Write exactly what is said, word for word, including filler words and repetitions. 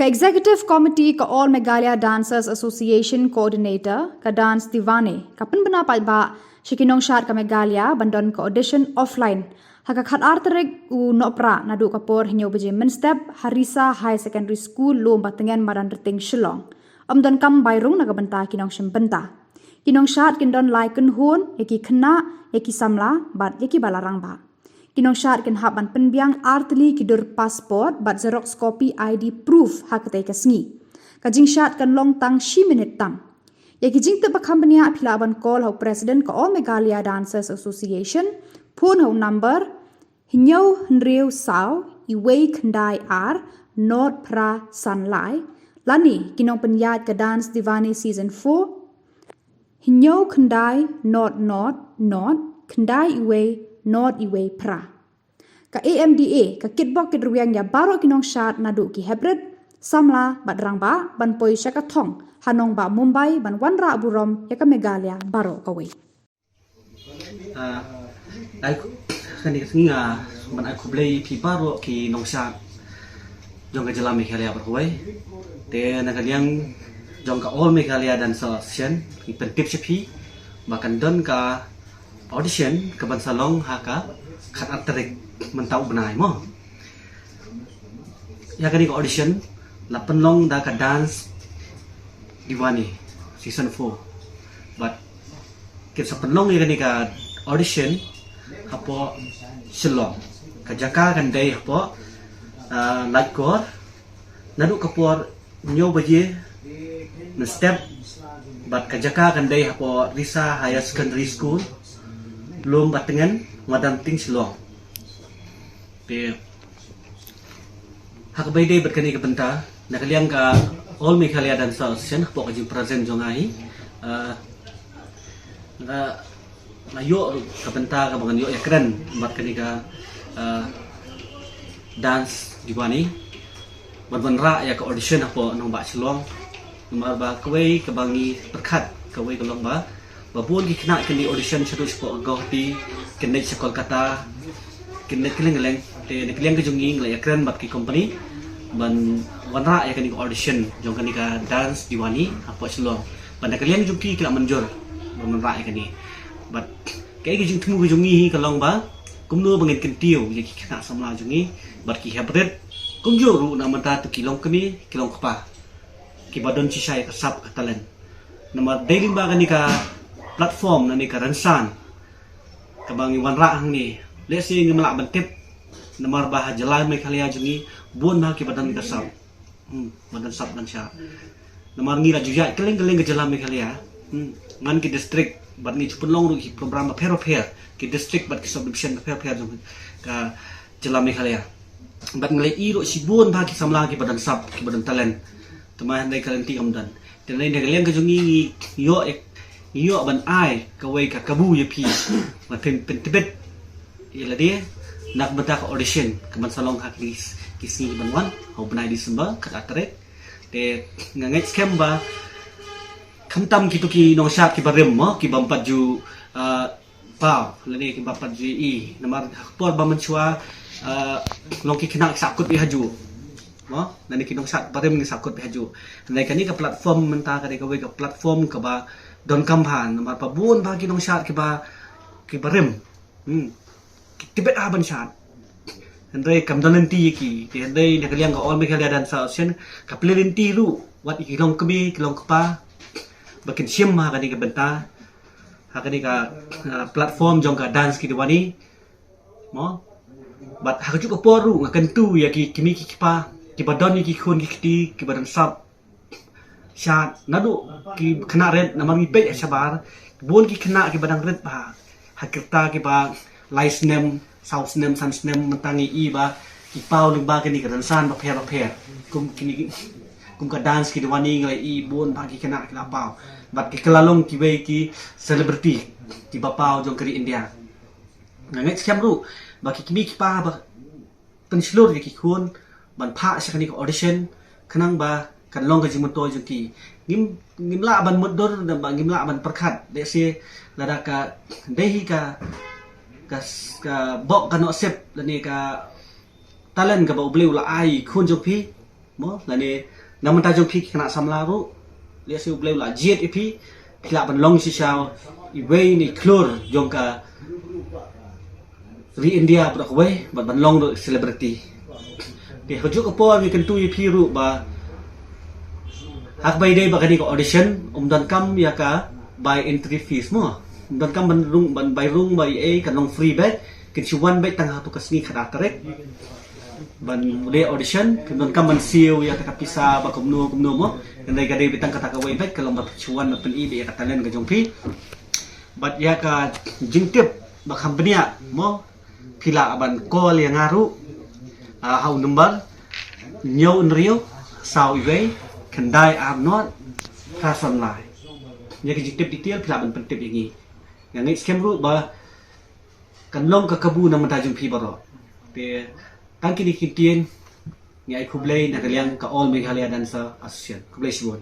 Ka Executive Committee ka All Meghalaya Dancers Association Coordinator ka Dance Divane ka pynbna paidbah sha ki nongshad ka Meghalaya ban don ka audition offline ha ka khatar tarik u Nohprah naduh ka por hynñiew baje mynstep ha Risa High Secondary School, Lum Batngen, Madan Rting, Shillong. Ym donkam bai rung na ka bynta ki nongshim bynta. Ki nongshad kin don lai kynhun, ïa ki khynnah, ïa ki samla bad ïa ki ba la rangbah. Ki nongshad kin hap ban pynbiang ar tylli ki dur passport bad xerox copy I D proof ha katei ka sngi. Ka jingshad kan long tang shi minit tam. Ïa ki jingtip ba kham bniah phi lah ban call ha u President ka All Meghalaya Dancers Association, phone ha u number hynñiew hynriew saw, iwei khyndai ar, nod phra san lai, lane ki nongpynïaid ka Dance Divane Season four, hynñiew khyndai nod nod nod khyndai iwei nod iwei phra. Ka A M D A ka kitbok kitrwiang ïa baroh ki nongshad naduh ki heprit, samla bad rangbah ban poi sha ka thong ha nongbah Mumbai ban wanrah burom ïa ka Meghalaya baroh kawei. Ah, ai, kane ka sngi nga ban ai khublei phi baroh ki nongshad jong ka jylla Meghalaya baroh kawei. Te na ka liang jong ka All Meghalaya Dancers Association ngi pyntip sha phi ba kan don ka audition ka ban sa long ha ka khatar tarik mynta u bnai mo. Ïa kane ka audition la pynlong da ka Dance Divane Season four. Bad kin sa pynlong ïa kane ka audition hapoh Shillong. Ka jaka kan dei hapoh, ah, Laitkor, naduh ka por hynñiew baje mynstep, bad ka jaka kan dei hapoh Risa Higher Secondary School, Lum Batngen, Madan Rting, Shillong. Te ha kaba ïadei bad kane ka bynta, na ka liang ka All Meghalaya Dancers Association hapoh ka jingpresent jong nga hi, ah, nga, nga ïoh ruh ka bynta kaba ngan ïoh ïakren bad kane ka, ah, Dance Divane ban wanrah ïa ka audition hapoh nongbah Shillong. Namar ba kawei kaba ngi pyrkhat kawei ka long ba ba bun ki khynnah kin leit audition shaduh shapoh Guwahati, kin leit sha Kolkata, kin leit kylleng kylleng. Te na ka liang ka jong ngi ngi la ïakren bad ki company ban wanrah ïa kane ka audition jong kane ka Dance Divane hapoh Shillong. Bad na ka liang jong ki ki la mynjur ban wanrah ïa kane. Bad kaei ka jingthmu ka jong ngi hi ka long ba kumno ba ngin kyntiew ïa ki khynnah samla jong ngi bad ki heprit, kumjuh ruh na mynta to ki longkmie ki longkpa kiba don shisha ïa ka sap ka talent. Namar dei lyngba kane ka platform lane ka rynsan kaba ngi wanrah hangne, lehse ngim lah ban tip namar ba ha jylla Meghalaya jong ngi bun bha kiba don ka sap. Hmm, ba don sap don shah. Namar ngi la ju ïaid kylleng kylleng ka jylla Meghalaya. Hmm, man ki district bad ngi ju pynlong ruh ki program bapher bapher, ki district bad ki sub division bapher bapher jong ka jylla Meghalaya. Bad ngi la ïohi ruh shibun bha ki samla kiba don sap, kiba don talent. Te ma hynrei ka lynti kam don. Te na ka liang ka jong ngi ngi ïoh, ngi ïoh ban ai kawei ka kabu ïa phi ban pyn, pyntbit ïa lade na ka bynta ka audition ka ban sa long ha ki, ki sngi ban wan ha u bnai December khatar tarik. Te nga ngeit skhem ba khamtam kito ki nongshad kiba rim mo, kiba ym pat ju, ah, paw lane kiba ym pat ju ïohi. Namar ha ka por ba mynshuwa, ah, long ki khynnah ki sahkut beit hajuh mo, lane ki nongshad barim ki sahkut beit hajuh. Lane kane ka platform mynta ka dei kawei ka platform kaba donkam bha namar ba bun bha ki nongshad kiba, kiba rim. Hmm. Ki tbit ha ban shad. Hynrei kam don lynti ïa ki. Te hynrei na ka liang ka All Meghalaya Dancers Association ka plie lynti ruh wat ïa ki longkmie ki longkpa ba kin shim ha kane ka bynta, ha kane ka, ah, platform jong ka Dance Divane mo. Bad ha kajuh ka por ruh nga kyntu ïa ki kmie ki kpa kiba don ïa ki khun ki kti kiba don sap shad, naduh ki khynnah rit, namar ngi peit ha shabar bun ki khynnah kiba dang rit bha, ha ki rta kiba lai snem, saw snem, san snem, mynta ngi ïohi ba ki paw lyngba kine ki rynsan bapher bapher. Kum kine ki, kum ka Dance Divane ngi la ïohi bun bha ki khynnah ki la paw. Bad ki kylla long kiwei ki celebrity kiba paw jong ka ri India. Nga ngeit skhem ruh ba ki kmie ki kpa ba pynshlur ïa ki khun ban phah sha kane ka audition khnang ba kan long ka jingmyntoi jong ki. Ngim, ngim lah ban mutdur, ba ngim lah ban pyrkhat. Lehse lada ka dei hi ka, ka, ka bok ka nusip lane ka talent kaba U Blei u la ai khun jong phi, Mo, lane na bynta jong phi ki khynnah samla ruh, lehse U Blei u la jied ïa phi, phi lah ban long shisha iwei na i khlur jong ka ri India baroh kawei, bad ban long ruh celebrity. Te ha kajuh ka por ngi kyntu ïa phi ruh ba ha kaba ïadei bad kane ka audition, ym donkam ïa ka bai entry fees mo. Ym donkam ban rung, ban bai rung bai ei, kan long free beit. Kin shu wan beit tang ha tu ka sngi khatar tarik ban leh audition, kin donkam ban siew ïa kata ka pisa ba kumno kumno mo. Hynrei ka dei beit tang kata kawei beit, ka long ba phin shu wan ban pyni beit ïa ka talent ka jong phi. Bad ïa ka jingtip ba kham bniah mo, phi lah ban call ïa nga ruh, ah, ha u number hynñiew hynriew saw iwei khyndai ar nod phra san lai. Ïa ka jingtip detail phi lah ban pyntip ïa ngi. Nga ngeit skhem ruh ba kan long ka kabu na bynta jong phi baroh. Te tang kine ki ktien, ngi ai khublei na ka liang ka All Meghalaya Dancer Association. Khublei shibun.